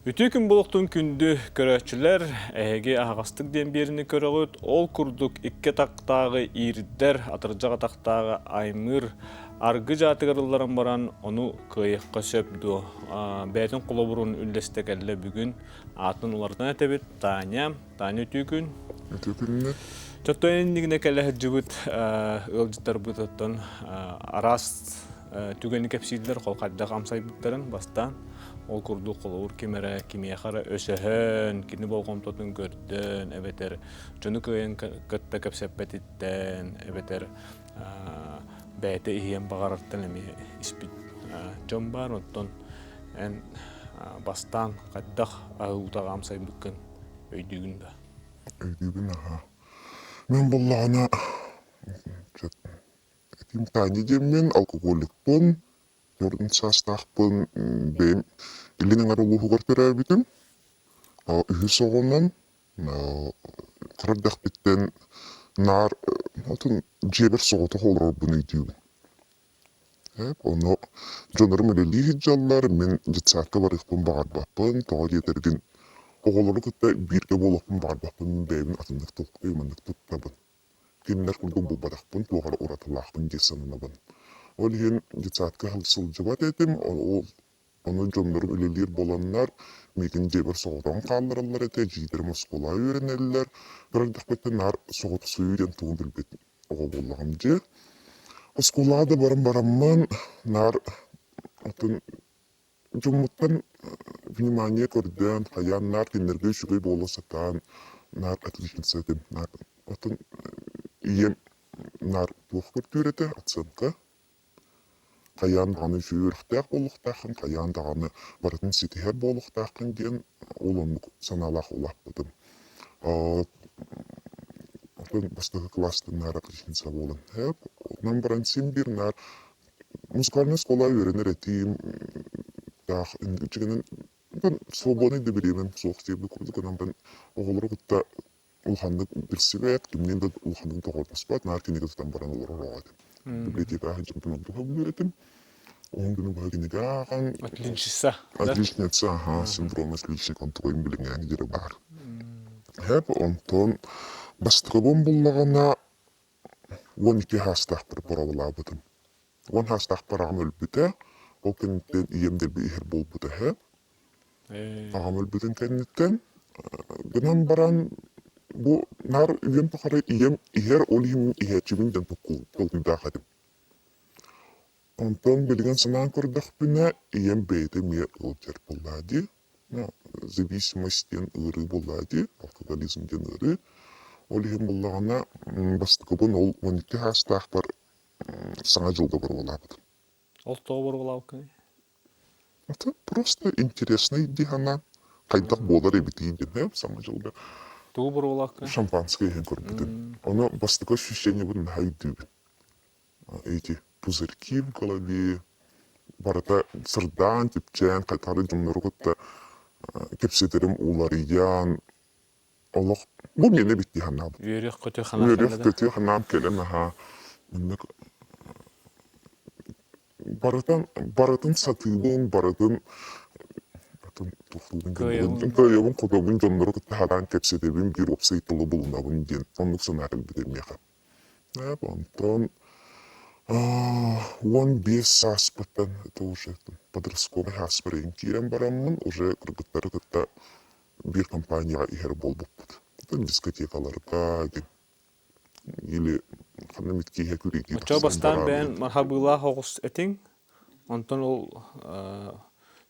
Үтүө күн буолуохтун күндү көрөөччүлэр, эһиги аһаҕастык диэн биэриини көрөҕүт. Ол курдук икки атахтааҕы иирдэр, атырдьах атахтааҕы аймыыр аргы дьаатыгар ылларан баран ону кыайыахха сөп дуо? Бэйэтин холобурун үллэстэ кэллэ бүгүн. Аатын уларытан этэбит. Таня, Таня үтүө күн. Үтүө күннэр. Чотто иннигинэ кэлэ сылдьыбыт ыалдьыттарбытыттан араас түгэни кэпсииллэр, хол хайдах амсайбыттарын бастаан. Ол курдук холобур ким эрэ кимиэхэ эрэ өсөһөн, кини болҕомтотун көрдөөн, эбэтэр дьону кыайан кытта кэпсэппэтиттэн, эбэтэр бэйэтэ иһиэн баҕарартан эмиэ испит дьон баар. Оттон эн бастаан хайдах аһыы утаҕы амсайбыккын өйдүүгүн да? Өйдүүбүн аһаа. Мин буллаҕына Этим Таня диэммин, алкоголикпын, төрдүн саастаахпын, бэйэм Илин Эҥэр улууһугар төрөөбүтүм. Үһүс оҕонон кыра эрдэхпиттэн наар атын дьиэбэр соҕотох олорорбун өйдүүбүн. Ону дьоннорум үлэлии сылдьаллар, мин детсадка барыахпын баҕарбаппын, тоҕо диэтэргин оҕолору кытта бииргэ буолуохпун баҕарбаппын, бэйэбин атыннык толкуйу маннык туттабын. Кинилэр курдук булбатахпын, туох эрэ уратылаахпын дии сананабын. Ол иһин детсадка сылдьыбат этим, ол ону дьоннорум үлэлиир буоланнар, миигин дьиэбэр соҕотоҕун хааллараллар этэ, эдьиийдэрим оскуолаҕа үөрэнэллэр. Кыра эрдэхпиттэн наар соҕотохсуйуу диэн тугун билбит оҕо буоллаҕым дии. Оскуолаҕа да баран бараммын, наар атын Дьоммуттан внимание көрдөөн, хайаан наар кинилэргэ үчүгэй буола сатаан, наар отличница этим, наар оттон ийэм наар туох көрдүүр этэ, оценка. Хайаан даҕаны үчүгэй үөрэхтээх буолуохтааххын, хайаан даҕаны барытын ситиһэр буолуохтааххын диэн ол оннук санаалаах улааппытым. Оттон бастакы кылаастан наар отличница буолан иһэп, онон баран син биир наар Музыкальнай оскуола үөрэнэр этиим таах дьиҥинэн свободный да бириэмэм суох диэбит курдук гынан баран оҕолору кытта улаханнык билсибэт, кимниин да улаханнык доҕордоспот, наар кинигэ тутан баран олорор оҕо этим. Библиотекаҕа сылдьыбытым ордук сөбүлүүр этим. Уһун күнү быһа кинигэ ааҕан Отличница, да? Отличница, аһаа, синдром отличника онтукайым билиҥҥээҥи диэри баар. Һэп, онтон бастакыбын буллаҕына 12 саастаахпар боруобалаабытым. Уон саастаахпар аҕам өлбүтэ, ол кэнниттэн ийэм дэлби иһэр буолбута үһү. Аҕам өлбүтүн кэнниттэн гынан баран бу наар үйэм тухары ийэм иһэр, ол иһин мин иһээччибин диэн толкуйдаах этим. Онтон билигин санаан көрдөхпүнэ, ийэм бэйэтэ эмиэ ыалдьар буоллаҕа дии. Зависимость диэн ыарыы буоллаҕа дии, алкоголизм диэн ыарыы. Ол иһин буоллаҕына, бастакыбын ол 12 саастаахпар Саҥа дьылга боруобалаабытым. Ол тоҕо боруобалаабыккыный? Это просто интересный дии санаан, хайдах буолар эбитий диэн Саҥа дьылга. Тугу боруобалаабыккыный? Шампанское иһэн көрбүтүм. Ону бастакы ощущениебын наһаа өйдүүбүн. Эти пузырьки в голове, барыта сырдаан, чэпчээн, хайдах дьоннору кытта кэпсэтэрим уларыйан, олох бу миэнэ эбит дии санаабыт. Үөрүөх-көтүөх санаам Үөрүөх-көтүөх санаам кэлэн аһаа маннык барытын барытын сатыыбын, барытын атын туохтуубун кыайабын, хотобун дьоннору кытта сатаан кэпсэтэбин, биир уопсай тылы булунабын диэн оннук санаа кэлбитэ миэхэ. Онтон 15 сааспыттан это уже подростковый сааспар игин киирэн бараммын уже кыргыттары кытта биир компанияҕа иһэр буолбуппут. Оттон дискотекаларга или ханна эмит киэһэ күрүөтүү Оччоҕо тахсан бастаан бэйэн бараабыт. мархабыылаах оҕус этиҥ, онтон ол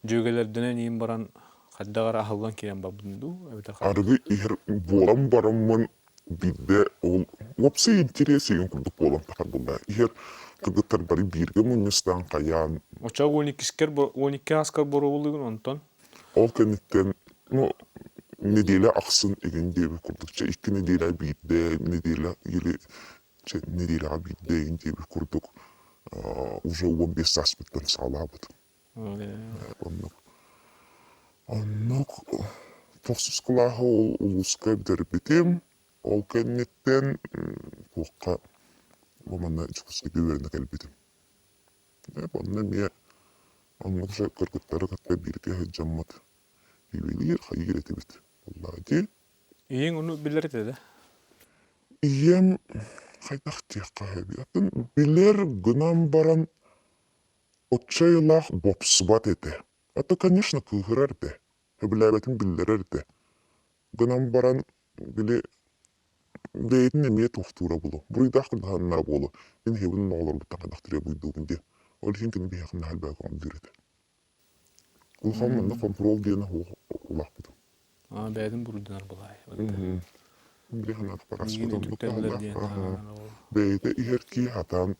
дьүөгэлэрдэнэн иин баран хайдах эрэ аһыллан киирэн барбытын дуу эбэтэр хайдах? Арыгы иһэр буолан бараммын биирдэ ол уопсай интэриэс игин курдук буолан тахар буолла. Иһэр кыргыттар бары бииргэ мунньустаан хайаан Оччоҕо уон иккискэр 12 ааскар боруобалыыгын онтон Ол кэнниттэн, ну, нэдиэлэ ахсын игин диэбит курдук, чэ икки нэдиэлэ биирдэ, нэдиэлэ или чэ нэдиэлэҕэ биирдэ игин диэбит курдук уже 15 сааспыттан саҕалаабытым. Оннук. Оннук тохсус кылааһы ол улууска бүтэрбитим. Ол кэнниттэн туохха бу манна Дьокуускайга үөрэнэ кэлбитим. Онно эмиэ оннук же кыргыттары кытта бииргэ сылдьаммыт. Пиибэлиир, хайыыр этибит буоллаҕа дии. Ийэҥ ону билэр этэ да? Ийэм хайдах диэххэ сөбүй, атын билэр гынан баран оччо бопсубат этэ. А то, конечно, кыыһырар этэ, сөбүлээбэтин биллэрэр этэ. Гынан баран, били бэйэтин эмиэ туохтуура буолуо, буруйдаах кырдаһаннара буолуо, мин иһэбин оҕолорбуттан хайдах требуйдуубун диэн. Ол иһин кини биһиэхэ наһаа элбэҕи көҥүллүүр этэ. Улахан манна хонтуруол диэни суох улааппытым. Аа, бэйэтин буруйданар былаай. Били санаатахпар Миигин аспыт оннук үтүктэллэр таһыллаах. диэн Аһа. Бэйэтэ иһэр киһи хатаан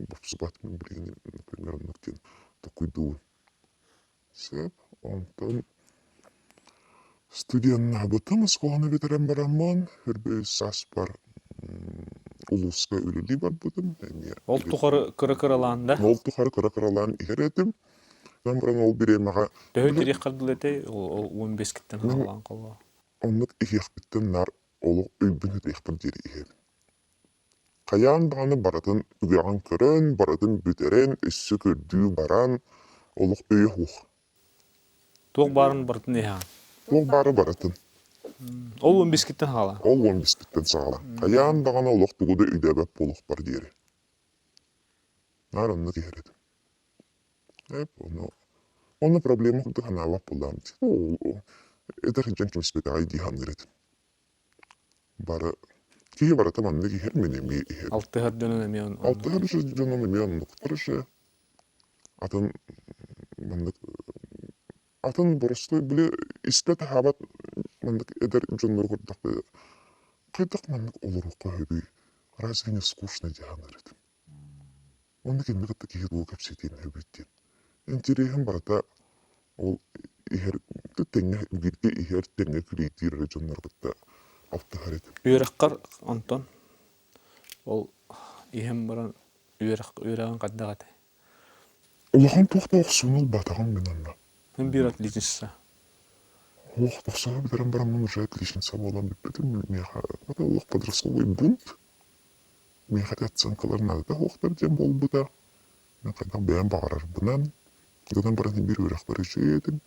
бопсубат билигин, например, оннук диэн толкуйдуубун. Сөп. Онтон студеннаабытым, оскуоланы бүтэрэн бараммын, үрбү сааспар улууска үлэлии барбытым. Эмиэ Ол тухары кыра-кыралаан да? Ол тухары кыра-кыралаан иһэр этим. Онон баран ол бириэмэҕэ Төһө тириэххэр дылы этэй? Ол 15-киттэн хаалаан холоо. Оннук иһиэхпиттэн наар олох өйбүн ытыахпар диэри иһэбин. Хайаан даҕаны барытын түгэҕин көрөн, барытын бүтэрэн, өссө көрдүү баран, олох өйө суох. Туох баарын барытын иһэҕин? Туох баары барытын. Ол 15-киттэн хаалаан? Ол 15-киттэн саҕалаан. Хайаан даҕаны олох тугу да өйдөөбөт буолуохпар диэри. Наар оннук иһэр этим. Эп ону онно проблема курдук санаабат буоллаҕым дии. Эдэр дьон кэбиспэтэҕэй дии саныыр этим. Бары киһи барыта маннык иһэр, мин эмиэ иһэбин. Алтыһар дьонун эмиэ оннук. Алтыһар дьонум эмиэ оннуктар же. Атын маннык атын боростуой били испэт-аһаабат маннык эдэр дьоннору көрдөхпүнэ хайдах маннык олоруохха сөбүй, разве не скучно дии саныыр этим. Онно кинини кытта киһи тугу кэпсэтиэн сөбүй диэн. Интэриэһим барыта ол иһэр тэҥҥэ бииргэ иһэр, тэҥҥэ күүлэйдиир эрэ дьоннору кытта алтыһар этим. Үөрэххэр онтон ол иһэн баран үөрэх үөрэҕиҥ хайдах этэй? Улахан туох да охсууну ылбатаҕым мин онно. Мин биир отличница. Ох, тохсоһо бүтэрэн бараммын уже отличница буолан бүппүтүм. Миэхэ это олох подростковый бунт. Миэхэ ити оценкалар наадата суохтар диэн буолбута. Мин хайдах бэйэм баҕарарбынан, гынан баран биир үөрэхпэр үчүгэй этим.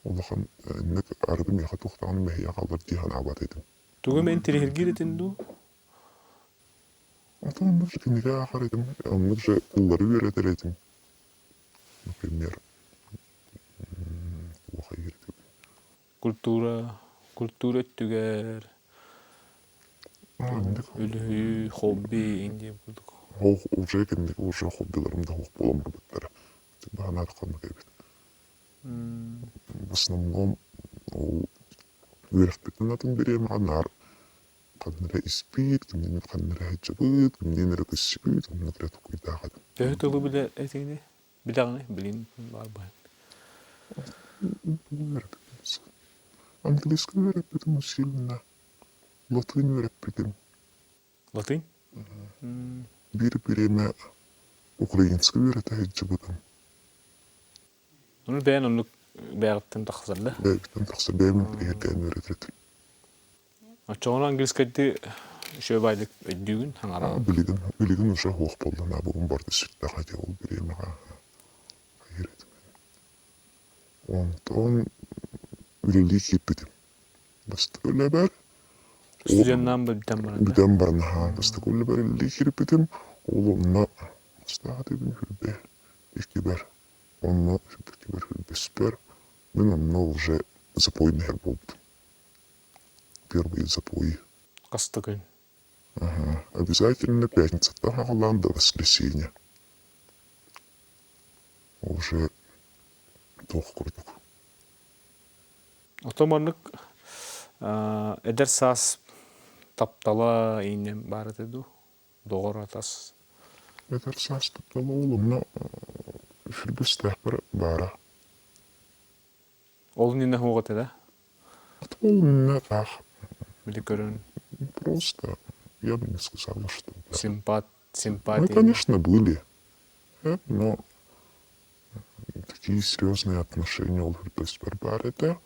Улахан инник арыгы миэхэ туох даҕаны мэһэйэ хаалар дии санаабат этим. Тугу эмэ интэриэһиргиир этин дуу? Атын оннук же кинигэ ааҕар этим, оннук же тыллары үөрэтэр этим. Например, туох этим? Культура, культура өттүгэр үлүһүйүү, хобби диэн курдук. Ол уже кэнники уже хоббиларым да суох буолан барбыттара. Баһанаат ханнык эбит. В основном ол үөрэхпитин атын бириэмэҕэ наар ханна эрэ испиит, кимниин ханна эрэ сылдьыбыт, кимниин эрэ көрсүбүт, оннук эрэ толкуйдаах этим. Төһө тылы билэ этиҥий? Билэҕиний? Билин баар быһан. Тугу үөрэппитим? Английскай үөрэппитим усиленно. Латынь үөрэппитим. Латынь? Биир бириэмэ украинскай үөрэтэ сылдьыбытым. Ону бэйэн оннук бэйэҕиттэн тахсар да? Бэйэбиттэн тахсар, бэйэм интэриэһиргээн үөрэтэр этим. Оччоҕуна английскайдыы үчүгэй баайдык өйдүүгүн, саҥараҕын? Билигин, билигин уже суох буолла, наабыгым барыта сүттэҕэ ити ол бириэмэҕэ хайыыр этим. Онтон үлэлии киирбитим. Бастакы үлэбэр Студеннаан бүтэн баран да? Бүтэн баран аһаан бастакы үлэбэр үлэлии киирбитим. Ол онно хастаах этибин хүрбэ иккибэр. Онно иккибэр хүрбэспэр мин онно уже запойный иһэр буолбутум. Первые запои. Хас да күн? Ага. Обязательно пятницаттан саҕалаан до воскресенья. Уже туох курдук. Оттон маннык эдэр саас таптала ииннэн баар этэ дуу? Доҕор атас. Эдэр саас таптала ол онно сүрбэстээхпэр баара. Ол иннинэ суох этэ да? Ол иннинэ таах. Били көрөн. Просто я бы не сказала, что... Симпат, симпатия. Ну, конечно, были. Но такие серьезные отношения ол үрдэспэр баар этэ.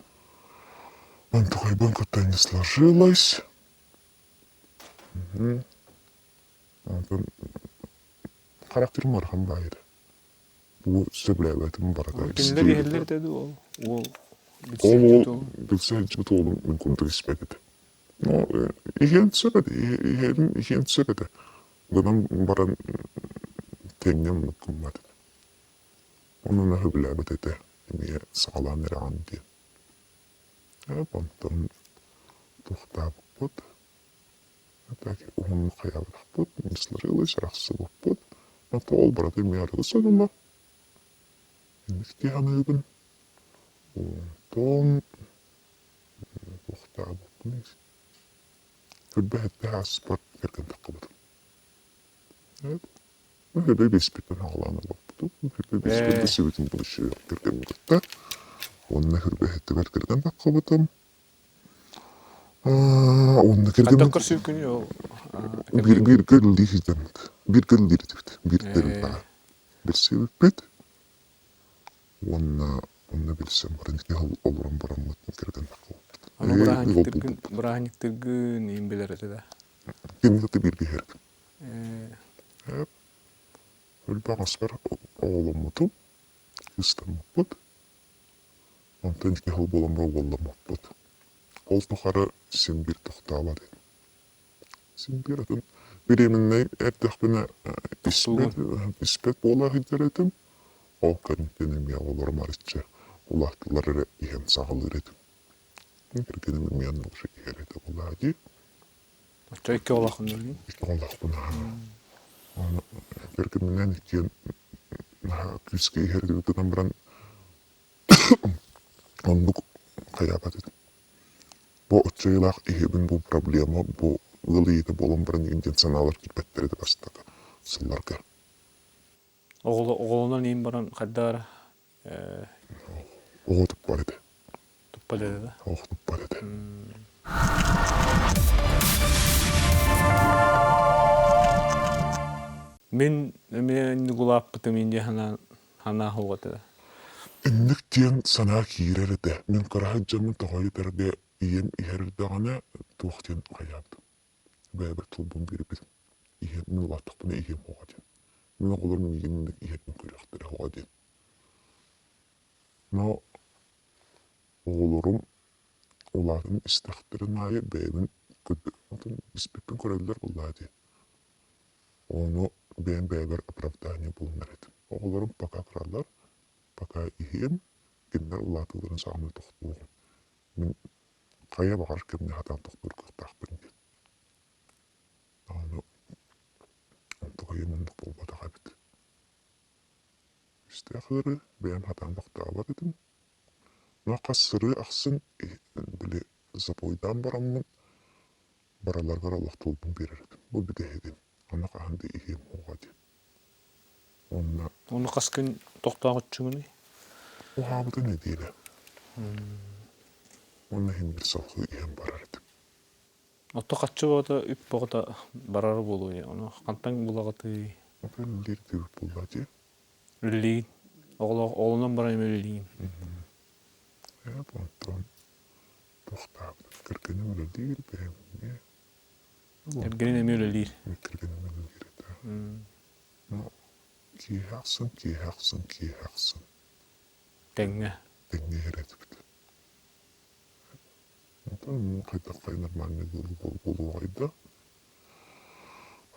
Онтукайбын кытта не сложилось. Онтон характерым ыарахан баайы этэ. Тугу сөбүлээбэтим барыта Кинилэр иһэллэр этэ дуу ол уол Ол билсэ уол сылдьыбыт уол? билсэ сылдьыбыт уолум мин курдук испэт этэ. Но иһиэн сөп этэ, иһэрин иһиэн сөп этэ. Гынан баран тэҥҥэ оннук гыммат этэ. Онон сөбүлээбэт этэ, эмиэ саҕалаан эрэҕин диэн. Онтон туохтаабыппыт, так уһуннук хайаабатахпыт, не сложилось, арахсыбыппыт. Ото ол барыта эмиэ арыгы содула. Инник дии саныыбын. Онтон туохтаабыппыный? Көрбө-иһиттэ ааспар кэргэн таххыбытым. Үһүбэ биэспиттэн аҕалаан олорбутум. Үһүбэ биэспит Ээ, билсибитим будущее кэргэммин кытта. Уонна үһүбэ иһиттибэр кэргэн таххыбытым. Уонна хайдах кэргэммин көрсүбүккүнүй ол биир кэргэҥҥин? бииргэ үлэлии сылдьаммыт. Бииргэ үлэлиир этибит. Биир Ээ, тэрилтэҕэ билсибиппит. Уонна онно билсэн баран ити олорон бараммыт кэргэн таххыбыппыт. Аны Ээ, ыал бырааһынньыктаргын буолбуппут. бырааһынньыктаргын иин билэр этэ да? Кини кытта бииргэ иһэрбит. Ээ, Ээ, Өлбөх аспар оҕоломмутум, кыыстаммыппыт. Онтон ити сыл буолан баран уолламмыппыт. Ол тухары син биир тохтообот этим. Син биир атын беременнай эрдэхпинэ тохтуугун. испэт, испэт буола сылдьар этим. Ол кэнниттэн эмиэ оҕолорум арыччы улааттылар эрэ иһэн саҕалыыр этим. Кэргэним эмиэ оннук иһэр этэ буоллаҕа дии. Оччо икки оҕолооххун дии. Икки оҕолоохпун аһаа. Аны кэргэмминээн иккиэн наһаа күүскэ иһэр гынан баран оннук хайаабат этим. Бу оччо айылаах иһэбин бу проблема бу ыал ийэтэ буолан баран игин диэн санаалар киирбэттэр этэ бастакы сылларга. Оҕолонон иин баран хайдах эрэ Оҕо туппат этэ. туппат этэ да? Оҕо туппат этэ. Мин эмиэ инник улааппытым инде санаан санаа суох этэ да. Инник диэн санаа киирэр этэ. Мин кыра сылдьаммын тоҕо этэргэ ийэм иһэр эрдэҕинэ туох диэн хайаабытым. Бэйэбэр тылбын биэрбитим. Иһиэм, мин улааттахпына иһиэм суоҕа диэн. Мин оҕолорум миигин инник иһэрбин көрүөхтэрэ суоҕа диэн. Но оҕолорум улаатан истэхтэрин аайы бэйэбин испиппин көрөллөр буоллаҕа дии. Ону бэйэм бэйэбэр оправдание булунар этим. Оҕолорум пока кыралар, пока иһиэм, кинилэр улаатыыларын саҕана тохтуоҕум. Мин хайа баҕарар кэмҥэ сатаан тохтуур кыахтаахпын диэн. Ону онтукайым оннук буолбатах эбит. Истээх ыарыы бэйэм сатаан тохтообот этим. Но хас сырыы ахсын били запойдаан бараммын бараларыгар олохтуулбун биэрэр этим. Бу бүтэһигин. Аны хаһан да иһиэм суоҕа диэн. Уонна Ону хас күн тохтооччугунуй? уһаабыта нэдиэлэ. Уонна иһин бир салгыы иһэн барар этим. Отто хаччы бөҕөтө, үп бөҕөтө барара буолуо дии. Ону хантан булаҕытый? Атын үлэлиир диэбит буоллаа дии. Үлэлиигин. Оҕолоох оҕолонон баран эмиэ үлэлиигин. Ээ, онтон тохтообут. Кэргэним үлэлиир, бэйэм эмиэ. Кэргэнин эмиэ үлэлиир. Кэргэним үлэлиир этэ. Ну, киэһэ ахсын, киэһэ ахсын, киэһэ ахсын. Тэҥҥэ. Тэҥҥэ иһэр этибит. Онтон хайдаххай нормальный буолуоҕай да.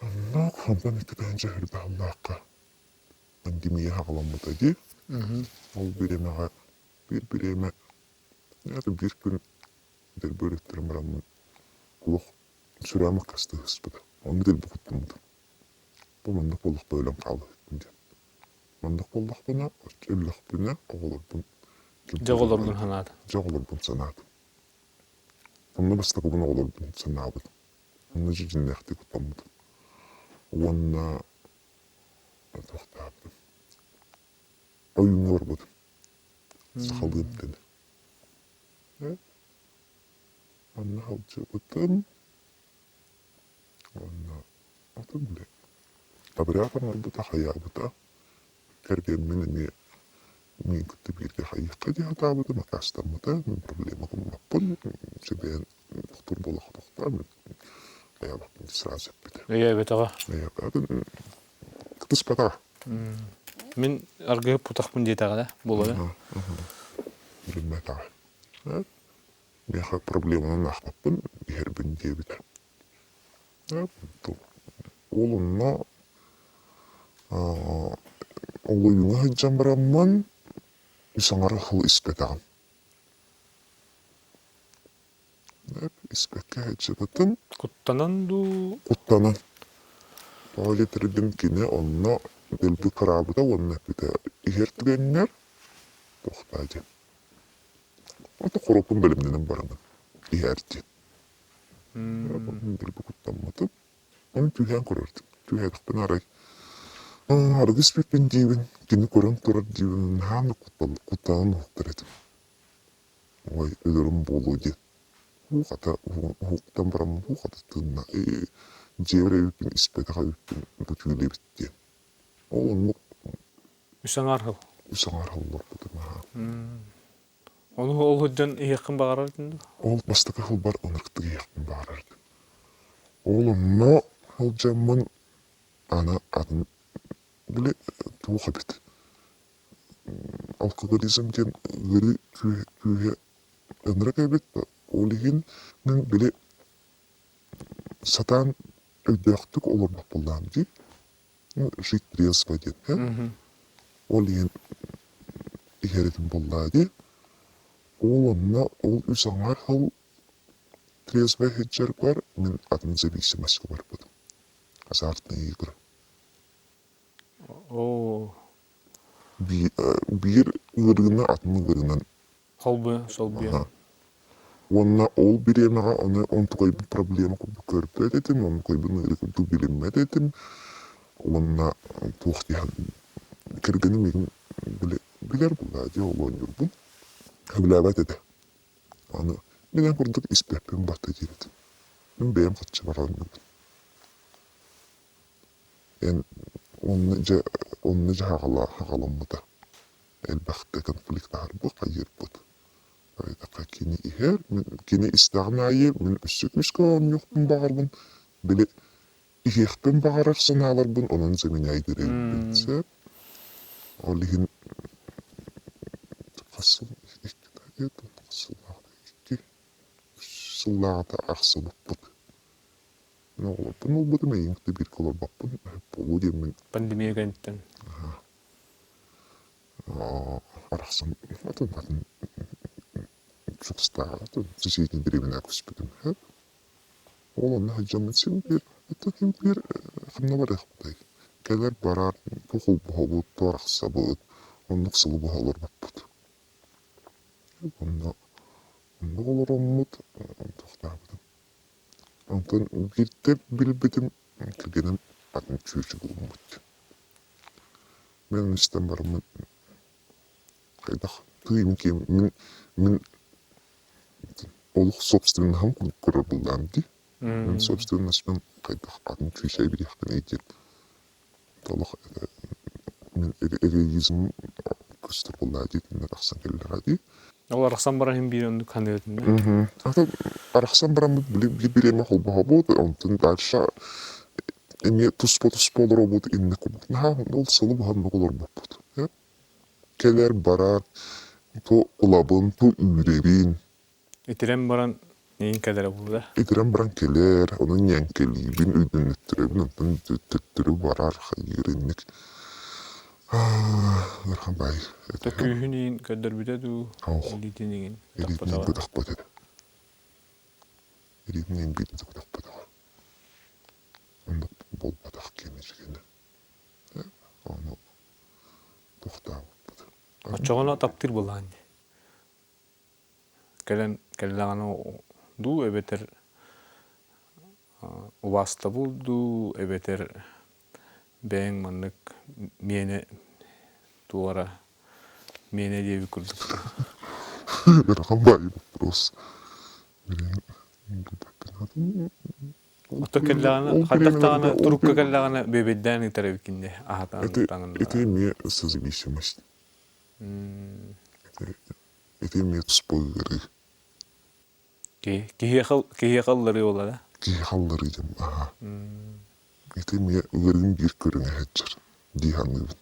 Онно онтон икки тыһыынча сүүрбэ сыллаахха пандемия саҕаламмыта дии. Ол бириэмэҕэ биир бириэмэ это биир күн дэлби өрүттэрэн бараммын олох сүрэҕим аккаастыһыспыта. Онно дэлби куттаммытым. Бу маннык буоллахпына өлөн хаалыһыкпын диэн. Маннык буоллахпына, өллөхпүнэ оҕолорбун ким Дьэ оҕолоргун санаатым. Дьэ оҕолорбун санаатым. Онно бастакыбын оҕолорбун санаабытым. Онно дьиҥнээхтик куттаммытым. Уонна туохтаабытым. Ойууҥҥа барбытым. Сахалыы эмтэнэ. Онно сылдьыбытым. Уонна атын били абырах оҥорбута хайаабыта. Кэргэммин эмиэ миигин кытта бииргэ хайыахха дии сатаабытым, аккаастаммыта. Мин проблема гыммаппын, сүбэйэн тохтуур буоллахха тохтоо, мин хайаабаппын сразу эппитэ. Өйөөбөтөҕө. Өйөөбөтө, кытыспатаҕа. Мин аргыһы путахпын диэтэҕэ да буолара. Билиммэтэҕэ. Миэхэ проблеманан аахпаппын, иһэрбин диэбитэ. Ол онно олуйуҥа сылдьан бараммын үс аҥар сыл испэтэҕим. Испэккэ сылдьыбытым. Куттанан дуу? Куттанан. Тоҕо диэтэргин кини онно дэлби кыраабыта уонна эппитэ иһэр түгэҥҥэр туохтаа диэн. Ото хороппун бэлэмнэнэн бараммын иһээр диэн. Дэлби куттаммытым. Ону түһээн көрөрдүм. Түһээтэхпинэ арай арыгы испиппин диибин, кини көрөн турар диибин, наһаа да куттанан уһуктар этим. Ой, өлөрүм буолуо диэн. Хата уһуктан бараммын хата тыынна дьиэбэр эбиппин испэтэх эбиппин бу түүл эбит диэн. Ол оннук Үс аҥаар сыл. Үс аҥаар сыл олорбутум аһаа. Ону ол сылдьан иһиэххин баҕарар этиҥ дуо? Ол бастакы сылбар ынырыктык иһиэхпин баҕарар этим. Ол онно сылдьаммын аны атын били туох эбит алкоголизм диэн ыарыы күүһэ ынырык эбит. Ол иһин мин били сатаан өйдөөхтүк олорбот буоллаҕым дии. Ну, жить трезво диэн. Ол иһин иһэр этим буоллаа дии. Ол онно ол үс аҥаар сыл трезвый сылдьарбар мин атын зависимостька барбытым. Азартные игры. Оо. Биир ыарыыны атын ыарыынан Холбуйа, солбуйа. Уонна ол бириэмэҕэ ону онтукайбын проблема курдук көрбөт этим, онтукайбын ыарыы курдук билиммэт этим. Уонна туох диэн кэргэним миигин билэр буоллаа дии ол оонньуурбун. Сөбүлээбэт этэ. Аны мин эн курдук испэппин батта диир этим. Мин бэйэм хаччыбар оонньуубун. Эн онно дьэ онно дьэ хаҕаламмыта. Элбэхтэ конфликтаһарбыт, хайыырбыт. Хайдахха кини иһэр, мин кини истэҕин аайы мин өссө күүскэ оонньуохпун баҕарбын, били иһиэхпин баҕарар санааларбын онон заменяйдыыр эбиппин сөп. Ол иһин хас сыл икки хас сыллааҕыта икки үс сыллааҕыта арахсыбыппыт. Мин оҕолорбун ылбытым, эйигин кытта бииргэ олорбоппун, буолуо диэммин Пандемия кэнниттэн. Арахсан атын атын чугастааҕы атын соседний дэриэбинэҕэ көспүтүм. Ол онно сылдьаммын син биир атын син биир ханна барыахпытый? Кэлэр-барар, туох холбоһобут, туох арахсабыт, оннук сылы быһа олорбуппут. Онно оннук олороммут туохтаабытым. Онтон биирдэ билбитим кэргэним атын чүөчэ булуммут. Мин истэн бараммын хайдах тыый мин мин мин олох собственноһым курдук көрөр буоллаҕым дии. Мин собственностьпын хайдах атын чүөчэ билиэхпиний диэн олох мин эгоизм көстөр буоллаҕа дии итиннэ тахсан кэллэҕэ дии. Ол арахсан баран иһин биир оннук саныырын да. Атын арахсан бараммыт били биир бириэмэ холбоһобут, онтон дальше эмиэ туспа-туспа олоробут иннэ курдук наһаа ол сылы быһа оннук олорбуппут. Кэлэр барар, то ылабын, то үүрэбин. Итирэн баран нэйин кэлэрэ буолла. Итирэн баран кэлэр, ону ньээҥкэлиибин, өйдөннөттөрөбүн, онтон төттөрү барар, хайыыр инник. Ыарахан баай. Та күүһүн иин көрдөрбүтэ дуу, илиитин иҥин Илиитин иин көтөхпөт этэ. Илиитин иин биирдэ да көтөхпөтөҕө. Оннук буолбатах киэнэ Ону туохтаабыппыт. Оччоҕуна таптыыр буоллаҕын дии. Кэлэн кэллэҕинэ дуу эбэтэр убаастабыл дуу эбэтэр бэйэҥ маннык миэнэ туора миэнэ диэбит курдук. Ыарахан баайы вопрос. Ото кэллэҕинэ хайдах даҕаны турукка кэллэҕинэ бүөбэйдээн ыытар эбиккин дии аһатан Это таҥыннаран. это эмиэ созависимость. Это это эмиэ туспа ыарыы. Киһиэхэ киһиэхэ ылларыы буолара. Киһиэхэ ылларыы диэн аһаа. Ити эмиэ ыарыым биир көрүҥэ сылдьар дии саныыбын.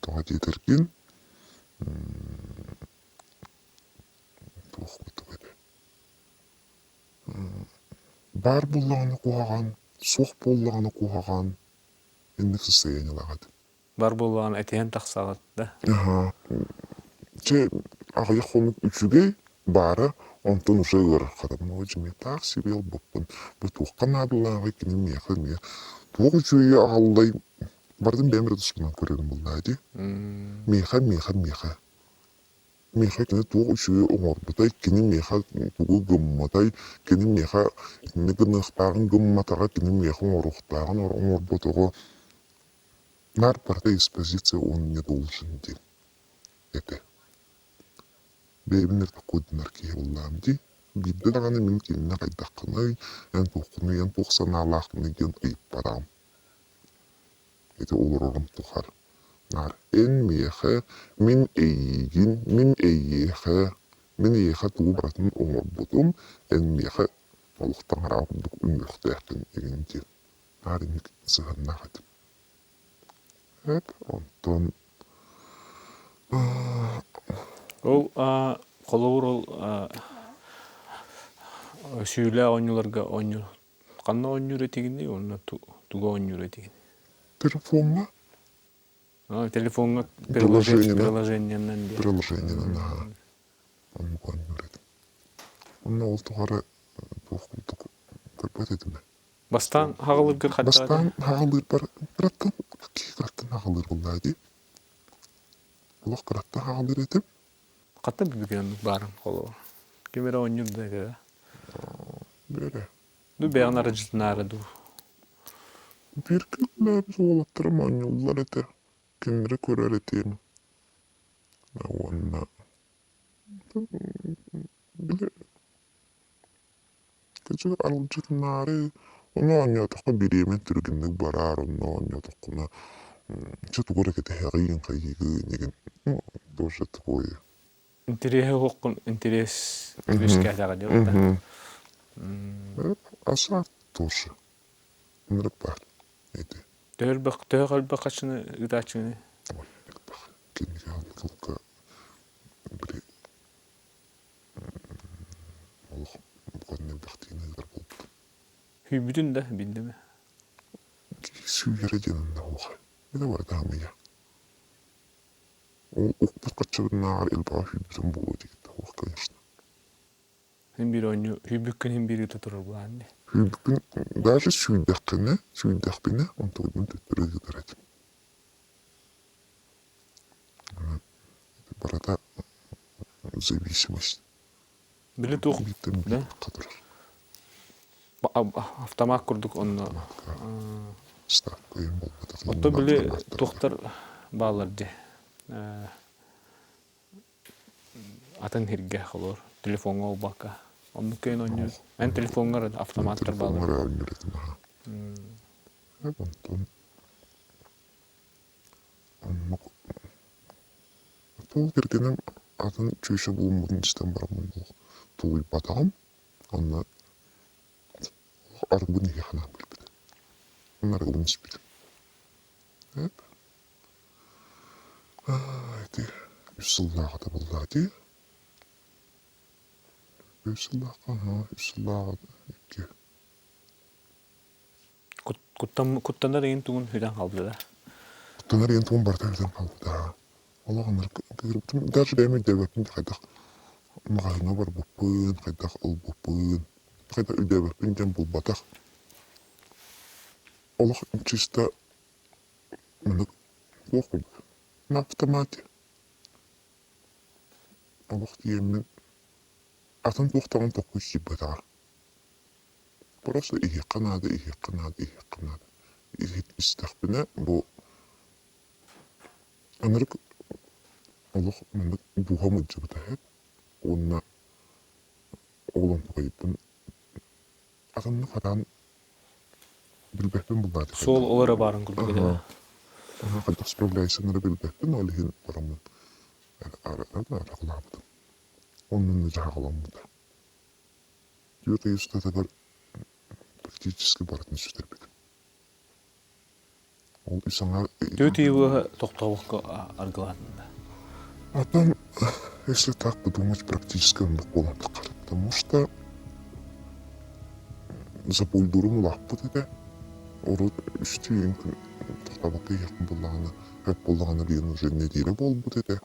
Тоҕо диэтэргин, туох курдук этэ баар буоллаҕына куһаҕан, суох буоллаҕына куһаҕан, инник состояниелаах этим. Бар буоллаҕына этиһэн тахсаҕыт да? Аһаа. Чэ, аҕыйах хонук үчүгэй баара, онтон уже ыарырҕатым. Оо, дьэ, таах сири ылбыппын. Бу туохха наадалааҕый кини миэхэ эмиэ туох үчүгэйи аҕаллай барытын бэйэм эрэ туспунан көрөрүм буоллаа дии. Миэхэ, миэхэ, миэхэ. Миэхэ кини туох үчүгэйи оҥорбутай, кини миэхэ тугу гымматай, кини миэхэ итинник гыныахтааҕын гымматаҕа, кини миэхэ оҥоруохтааҕын оҥорботоҕо наар барыта экспозиция он не должен диэн этэ. Бэйэбин эрэ кодунар киһи буоллаҕым дии. Биирдэ даҕаны мин кинини хайдаххыный, эн туоххунуй, эн туох санаалааххыный диэн ыйыппатаҕым. Ити олорорум тухары наар эн миэхэ, мин эйиигин, мин эйиэхэ, мин эйиэхэ тугу барытын оҥорбутум, эн миэхэ олох таҥараҕа курдук үҥүөхтээххин игин диэн наар инник сыһыаннаах этим. Эп онтон Ол холобур ол сүүлээх оонньууларга оонньуур Ханна оонньуур этигиний уонна тугу оонньуур этигин? Телефоҥҥа. Телефоҥҥа приложениенан диэн. Приложениенан аһаа. Оннук оонньуур этим. Онно ол тухары туох курдук көрбөт этим. Бастаан хаҕылыыргар хайдах Бастаан хаҕылыырбар кыраттан киһи кыраттан хаҕылыыр буоллаа дии. Олох кыраттан хаҕылыыр этим. Хата бүгүн оннук баарым холобур. Ким эрэ оонньуур да этэ да. Бэрэ. Ду бэйэҕин арыдьытынаары дуу. Бииргэ үлэлээбит уолаттарым оонньууллар этэ. Кинилэри көрөр этим. Уонна били кыдьык аралдьытынаары ону оонньоотоххо бириэмэ түргэнник бараар, онно оонньоотоххуна чэ тугу эрэ кэтэһэҕиин, хайыыгын игин ну тоже такое. Интэриэһи уһуккун интэриэс үөскээтэҕэ дии да. Азарт тоже. Ынырык баар ити. Төһө элбэх төһө элбэх хаччыны ыытааччыны? Ой, элбэх. Кинигэ тылга били олох букатын элбэхтиин ыытар буолбутум. Хүйбүтүн да биллими. Сүүрэрэ диэн онно уоха. Это барыта хамыйа. Ол укпут хаччыбытынааҕар элбэҕи сүүйбүтүм буолуо диэбит суох, конечно. Син биир оонньуу сүүйбүккүн син биир ыыта турар буолаан дии. Сүүйбүккүн даже сүүйдэххинэ, сүүйдэхпинэ онтугун төттөрү ыытар этим. Барыта зависимость. Били туох да? Автомат курдук онно. Ставка им буолбатах. Отто били туохтар бааллар дии. Атын сиргэ холор телефоҥҥа буолбакка. Оннук кэлин оонньуур. Эн телефоҥҥар автоматтар бааллар. Телефоҥҥар оонньуур этим аха. Онтон оннук Ол кэргэним атын чүөчэ булуммутун истэн бараммын тулуйбатаҕым. Онно арыгыбын иһиэхэ наада билбитим. Онно арыгыбын испитим. Ити үс сыллааҕыта буоллаҕа дии. Үс сыллаахха, үс сыллааҕы икки. Куттанар иһин тугун сүтэн хаалбыта да? Куттанар иһин тугун барыта сүтэн хаалбыта. Олох ынырык кыырбытым. Даже бэйэм өйдөөбөппүн хайдах маҕаһыыҥҥа барбыппын, хайдах ылбыппын, хайдах өйдөөбөппүн диэн буолбатах. Олох чисто маннык туох курдук на автомате. Олох тиийэммин атын туох даҕаны толкуй киирбэтэҕэ. Просто иһиэххэ наада, иһиэххэ наада, иһиэххэ наада. Истэхпинэ бу ынырык олох маннык дууһам ыалдьыбыта үһү уонна ол онтукайбын атыннык хатаан билбэппин буллаатым. Суол ол эрэ баарын курдук этэ. Хайдах справляйсыҥ эрэ билбэппин, ол иһин бараммын аралаабытым. Оннун дьаһаҕаламмыта. Түөрт ый устатыгар практически барытын сүтэрбитим. Ол үс аҥаар Түөрт ый быһа тохтообокко аргылаатында. А там, если так подумать, практически оннук буолан таххар. Потому что запойдуурум улааппыт этэ. Урут үстүү күн тохтообокко иһиэхпин буллаҕына, хөп буоллаҕына диэн уже нэдиэлэ буолбут этэ.